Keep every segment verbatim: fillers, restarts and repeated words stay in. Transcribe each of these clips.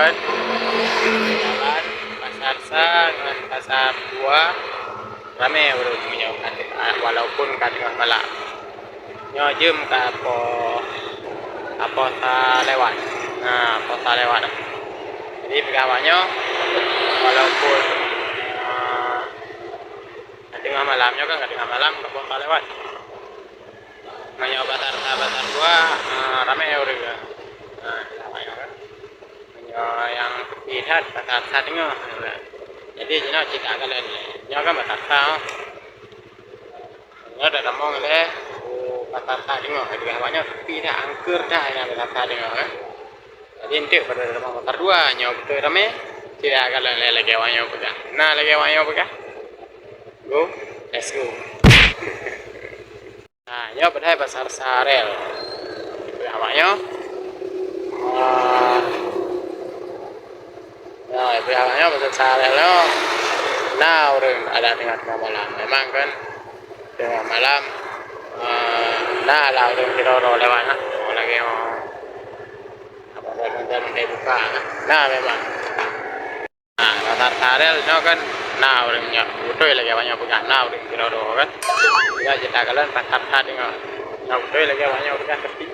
Jalan Pasar Sa ngon Pasar Dua ramé ureueng meunyoe ka te-, walaupun ka teungoh malam. Nyoe jeuem ka poh, ka poh sa lewat. Nah, poh sa lewat. Jadi peugah awak nyoe, walaupun, ah, ka teungoh malam, nyoe kan ka teungoh malam, ka poh sa lewat. Meunyoe Pasar Sa, Pasar Dua, ah, ramé ureueng. Nah, awak nyoe kan. Meunyoe nyang sepi that, Pasar Sa teungoh. Jadi, jinoe cit takalon. Nyoe kan Pasar Sa, oh. Nyoe tatamong lé u Pasar Sa teungoh. Jadi, awak nyoe sepi that, angker that, nyang Pasar Sa teungoh, kan. Jadi, enteuk pada tatamong Pasar Dua, nyoe beutôi ramé. Cit takalon lé lagèe awak nyoe peugah. Nah, lagèe awak nyoe peugah. Go, let's go. Nah, nyoe padahai Pasar Sa Rel. Ipeugah awak nyoe. Ah. Nah, ipeugah awak nyoe Pasar Sa Rel nyoe. Na ureueng adak teungoh-teungoh malam. Memang kan teungoh malam, ah, na lah ureueng sidroe-droe lewat nah. Oh, lagèe, oh. Apa, buka nah. Na memang. Nah, Pasar Sa Rel nyoe kan na ureueng nyoe. Beutôi lagèe awak nyoe peugah na ureueng sidroe-droe kan. Nyoe cit takalon Pasar Sa teungoh. Nyoe beutôi lagèe awak nyoe peugah sepi.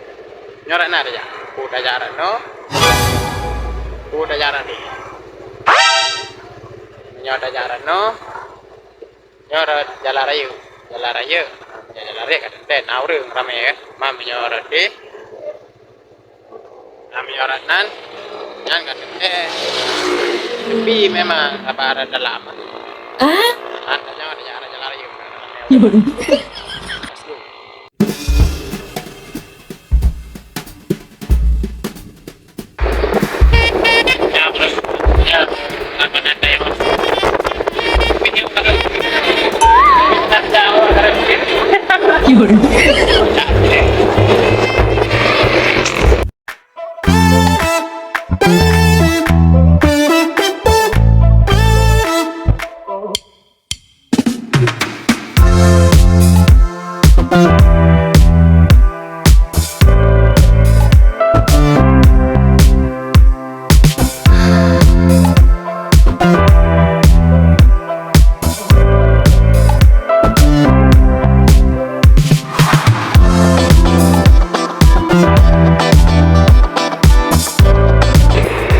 Nyoe rot na tajak. Peue tajak rot nyoe? Peue tajak rot nyoe? Nyoe tajak rot nyoe. Nyoe rot jalan rayeuk. Jalan rayeuk. Nyoe jalan rayeuk ka teuntèe na ureueng ramé kan. Meunyoe rot deh. Kami orang nan, nyan ka teuntèe. Tapi memang sabar dalam. Ah? Ah, jangan, jangan, jangan lari.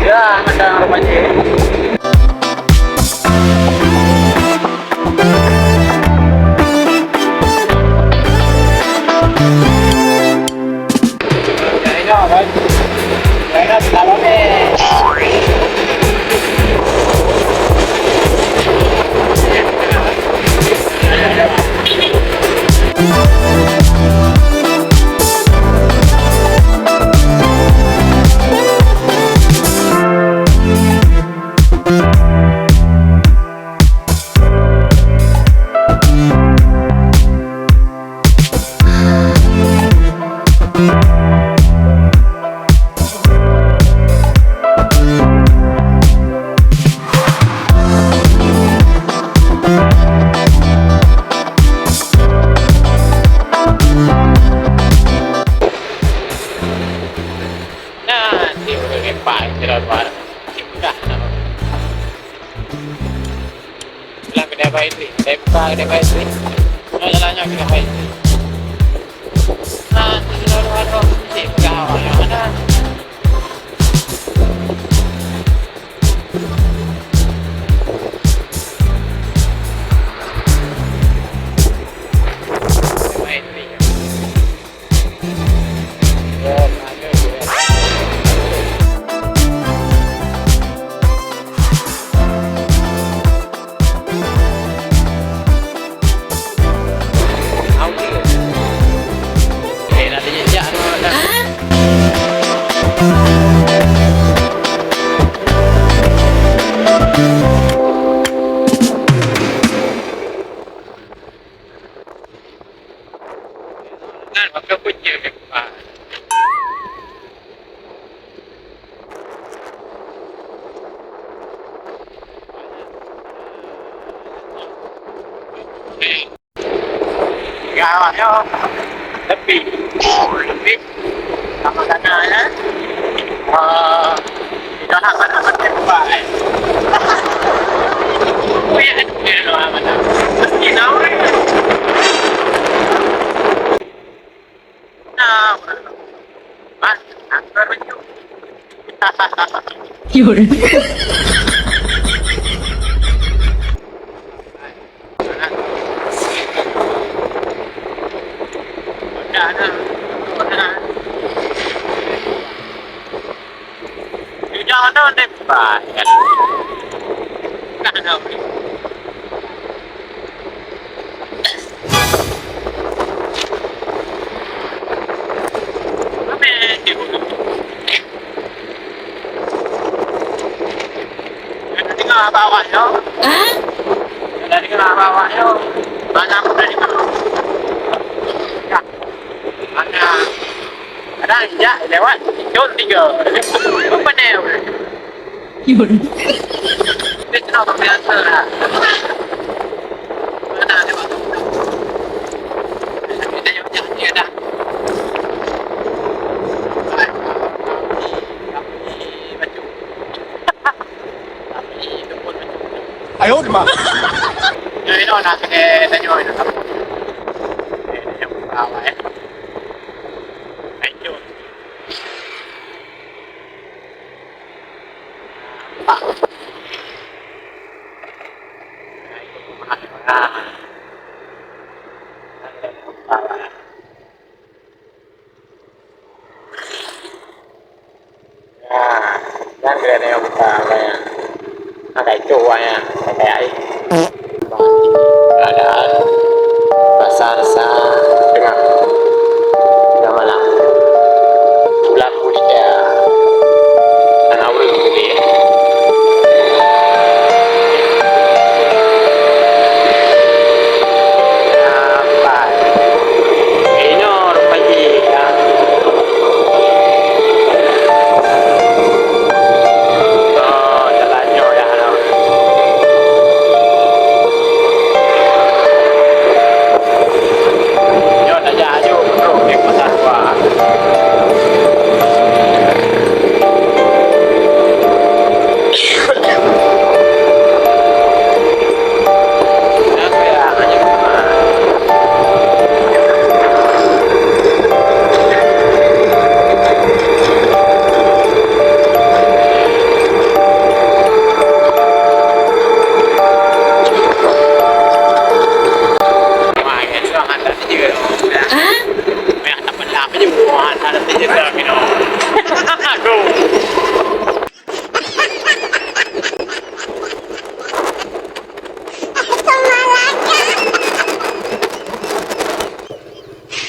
Ya, ada rumah je. Nah, si udah lepai, si dah luar. Si udah. Lah, kedai Abah Idris. Saya buka kedai Abah Idris. Nah, jalannya kedai Abah Idris. Nah, aduh, aduh, aduh. Cik, pegang awak yang mana? Kedai Abah Idris. Kan, maka pun je. Tiga awak nyoe. Lebih. Lebih. Sama sana, ya. Eh, di dalam mana? 有人。 Hah? Kadang jak lewat, jom tiga. Bukan dia. Yun. Dia kena biasa lah. Mana dia waktu? Dia yang macam dia dah. Ayo, di mana? Jadi, no, nak kena tanya, nak apa? Eh, tanya apa, eh? Thank you. Nah, dan kira tengok buka apa ya. Ada itu wayang, ada ai. Keadaan pasar sa tengah tengah malam. Bulan Mulia. Anak urang gede. Apa? Ino rupa ji. Oh, jalan nyoe ya. Nyoe tajak aju, bro, di pasar tua.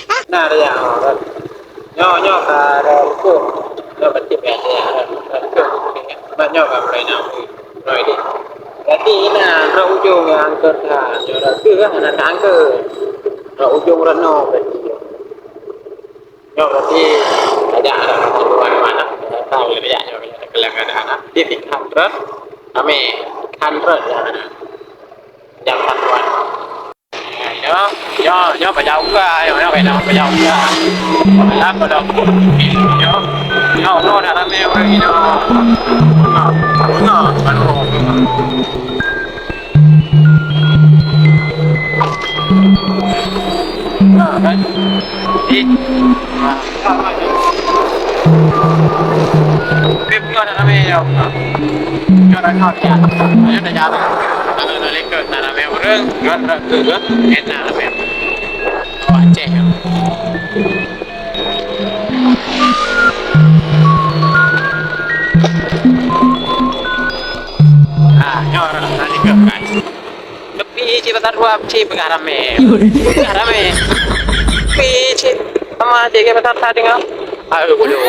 Hah? Nah, dia, oh, kan. Nyoe, nyoe ka ada hukum. Nyoe berarti biasa ya. Hukum. Sebab nyoe ka mulai nak. Nyoe ini. Berarti ini rot ujong yang angker dah. Nyoe rot tu kan, nak angker. Rot ujong rot no berarti. Nyoe berarti ada, ada keluar mana? Tahu ya, ya, nyoe, nyoe, kelang ada anak. Di tiga ratus. Kami tiga ratus ya, anak. Jam satuan. Nyoe, nyoe, nyoe pajak uka, nyoe, nyoe kena pajak uka. Alah, pada nyoe, nyoe, nyoe dah ramai orang ni, nyoe. Bunga, bunga, baru bunga. Nah, kan? Ih. Nah, bunga dah ramai, nyoe. Nyoe dah ramai, ya. Nyoe dah jalan. Kalau dah leka, dah ramai orang, kan, dah tu, kan? Enak ramai. Wah, Aceh. Ah, nyoe orang tadi ke, guys. Tepi cit pasar dua, cit peugah ramé. Peugah ramé. Tepi cit sama cit ke pasar tadi ngau. Aduh, bodoh.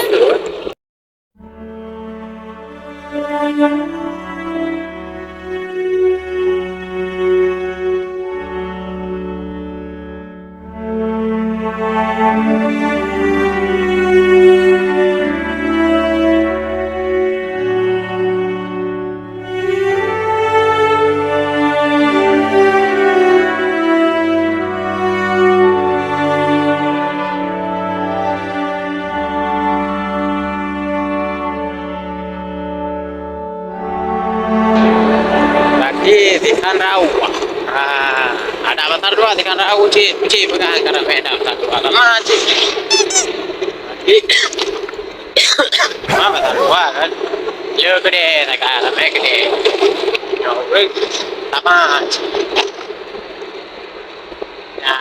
Tadi sihan rauh. Ah, ada pasar dua sihan rauh cit, cit peugah ka ramé ada pasar dua. Lama cit. Tadi, Cuma pasar dua kan. Yo gede, tak ada, ramai gede. Yo, weh, sama. Ya.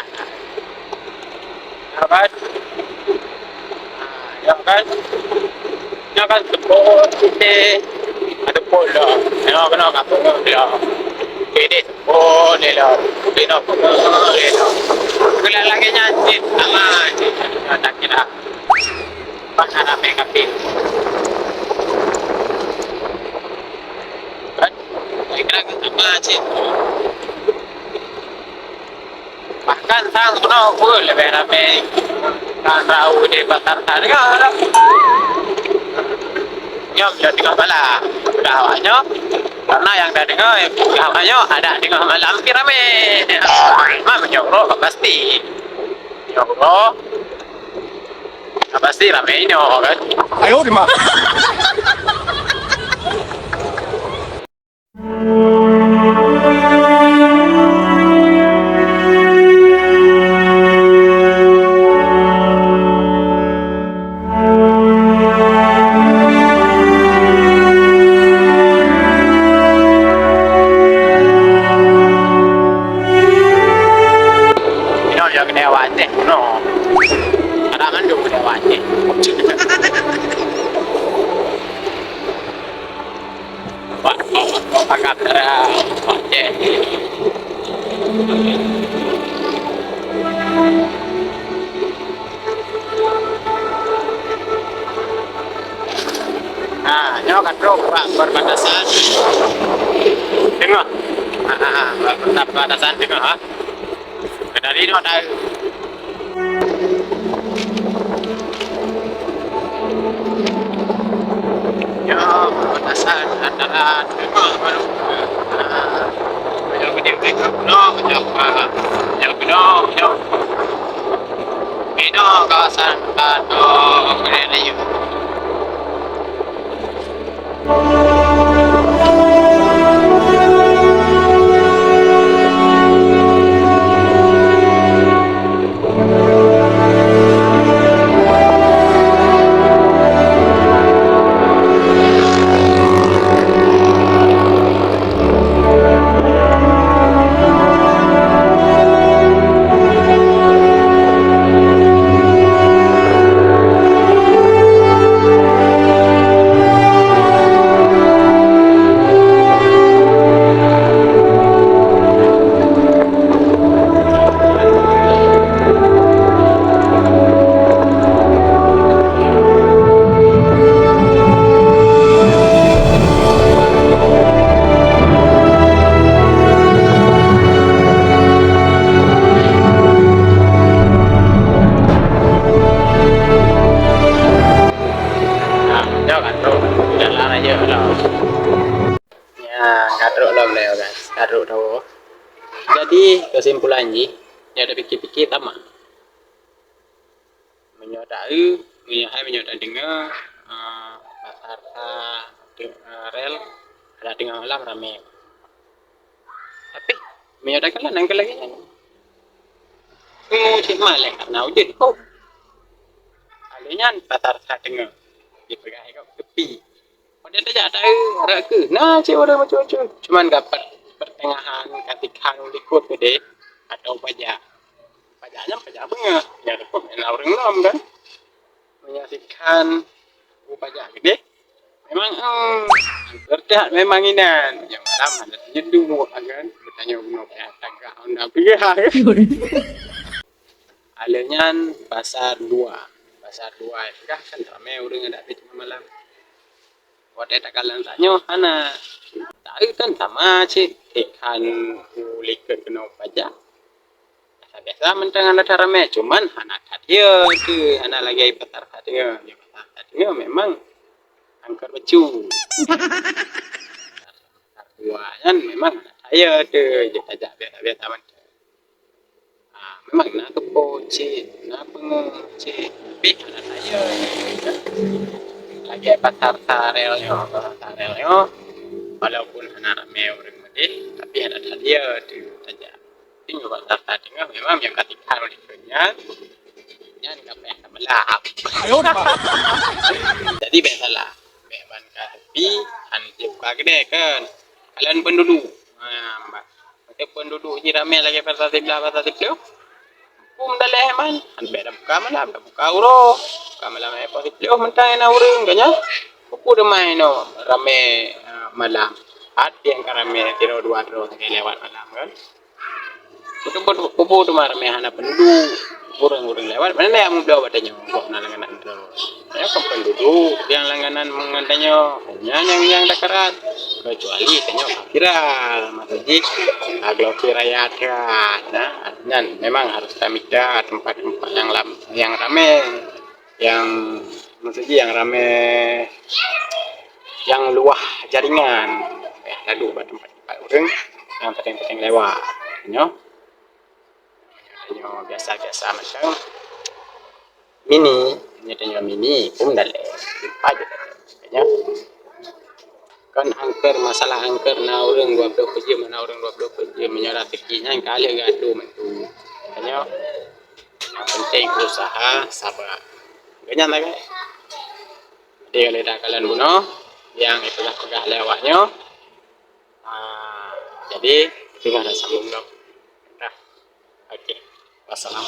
Ya kan? Ah, ya kan? Ya kan, tepuk sisi. Ada pun dah. Ya, kena kat tengah dia. Ini tepuk dia dah. Ini tepuk dia dah. Kelak lagi nyan, cit. Sama, cit. Ya, tak kira. Pas ada main kaki. Kan? Saya kira kan sama, cit. Bahkan sang keunoe pun leubeh ramé. Kan rau di pasar Tariga lah. Nyoe bila tengah malam. Dah awak nyoe. Karena yang dah dengar, yang dah awak nyoe ada tengah malam ke ramé. Memang meunyoe uroe kan pasti. Meunyoe uroe kan pasti ramé nyoe kan. Ayo, di mana? Inoe jak keuneuk awak Aceh, no. Kadang mandum keuneuk awak Aceh. Wah, pakat dara, wah, cek. Nah, nyoe ka trok bak perbatasan. Teungoh. Ah, ah, ah, bak perbatasan teungoh, ha. Dari nyoe dah. Ya, perbatasan antara dua baru. Ah, yang gede mereka pula, yang, ah, yang gede, yang beda kawasan atau gede lagi. Nah, jauh kan tu, jalan aja lah. Ya, ka trok lom lé, guys. Ka trok tu. Jadi, kesimpulan jih, ya ada pikir-pikir sama. Meunyoe taeu, meunyoe hai, meunyoe tadeungoe, eh, pasar sa, eh, rel, ada tengah malam ramé. Tapi, meunyoe takalon nyang keu lagèe nyan. Oh, cit malèe, karena ujeuen, oh. Alèh nyan, pasar sa teungoh. Dipeugah ikoh tepi. Pada tajak taeu, rot keuh. Na cit ureueng macam-macam. Cuman ka per-, pertengahan, ka sikhan u likot keudeh, atau pajak. Pajak nyan pajak beungoh. Nyang teupeu na ureueng lom kan. Meunyoe sikhan u pajak keudeh, memang, eh, bertahap memang inan. Nyang malam ada nyeduek kan. Bertanya bunoe payah tagak Honda peugah kan. Alèh nyan pasar dua. Pasar dua peugah kan ramé ureueng adak teuh malam. Watèe takalon tanyoe hana. Taeu kan sama cit, eh, kan u likot keunoe pajak. Biasa-biasa mantong hana that ramé, cuman hana that yo teuh, hana lagèe pasar that yo. Pasar that yo memang angkot bacut. Pasar dua nyan memang hana that yo teuh, jeuet tajak biasa-biasa mantong. Ah, memang na keupo cit, na peungeut cit, tapi hana that yo. Lagèe pasar sa rel nyoe, pasar sa rel nyoe, walaupun hana ramé ureueng meudeh, tapi hana that yo teuh tajak. Tapi nyoe pasar sa teungoh memang nyang ka sikhan u likot nyan. Nyan ka payah tameulab. Jadi bèk salah. Bèk ban ka teupie, han jibuka keudè kan. Kalon peududuek. Ha, bah. Meuteupon dudoe jih ramè lagèe pasal siblah, pasal siploh. Peue meudaléh man, han bèk tabuka malam, tabuka uroe. Buka malam, eh, pasal siploh mantong na ureueng, ka nyan. Peue teuma inoe ramè, eh, malam. Hat nyang ka ramè sidroe dua droe lagèe lewat malam kan. Peue teuma ramè hana peududuek. Ureueng-ureueng lewat, mana yang meubloe bak tanyoe, kok na langganan droe. Nyoe kon peududuek nyang langganan ngon tanyoe, nyan nyang, nyang takarat. Kecuali tanyoe ka viral, maksud jih, ka glosir raya that. Nah, nyan memang harus tamita tempat-tempat nyang lam-, nyang ramè, nyang, maksud jih, nyang ramè, nyang luwah jaringan. Ya, lalu bak tempat-tempat ureueng nyang penting-penting lewat. Nyoe. Tanyoe biasa-biasa mantong. Mini, nyoe tanyoe mini, pun daleh. Lupa je tanyoe. Kan angker, masalah angker na ureueng dua ploh peuet jeuem, na ureueng dua ploh peuet jeuem. Meunyoe raseuki nyan ka lheueh geuatur mantu. Tanyoe, yang penting usaha, sabar. Ganyan lah, guys. Jadi, kalau dah kalian bunuh, yang dipeugah-peugah lé awak nyoe, ah, jadi, tinggal dah sambung dong. Dah. Okey. Wassalam.